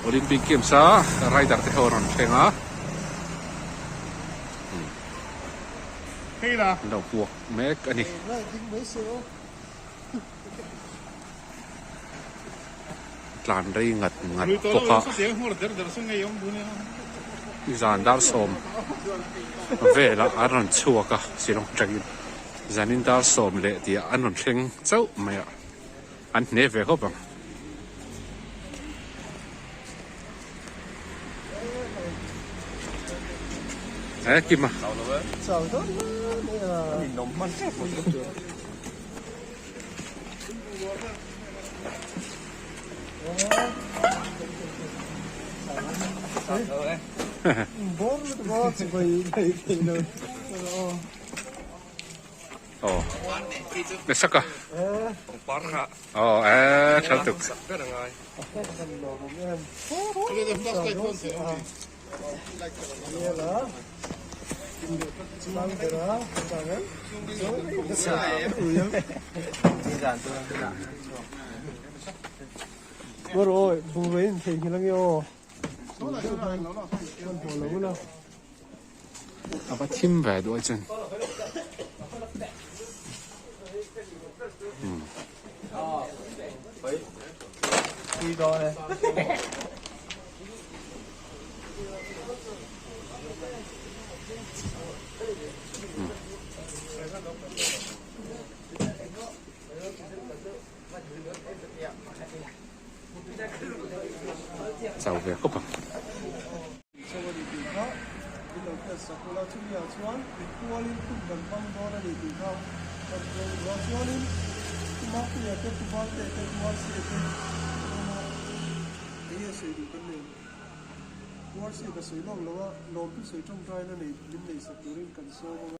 Olympic Games a rider te ho a rawn thleng a an lo hmuak mek a ni. Tlan rei ngat ngat bawk a, zan dar sawm velah an rawn chhuak a Shillong atangin zanin dar sawm leh tih ah an rawn thleng chauh mai a. An hne ve khawp ang. Eh Kima. Aw na sak a aw eh tha tuk A va thim ve duai chuan Chau ve khawp ang. Chho a ni tih kha min lo hriat sak ula, chumi ah chuan mitkualin khum kan hmang dawn a ni tih kha kan hre duh a, chuanin Pu Mapuia te, Pu Valtea te, Pu Arsia te tuna eng nge sawi duh kan nei? Pu Arsia ka sawi lawk lo a, lawmtu sawi tawngtaina nei min neihsak turin kan sawm ang a.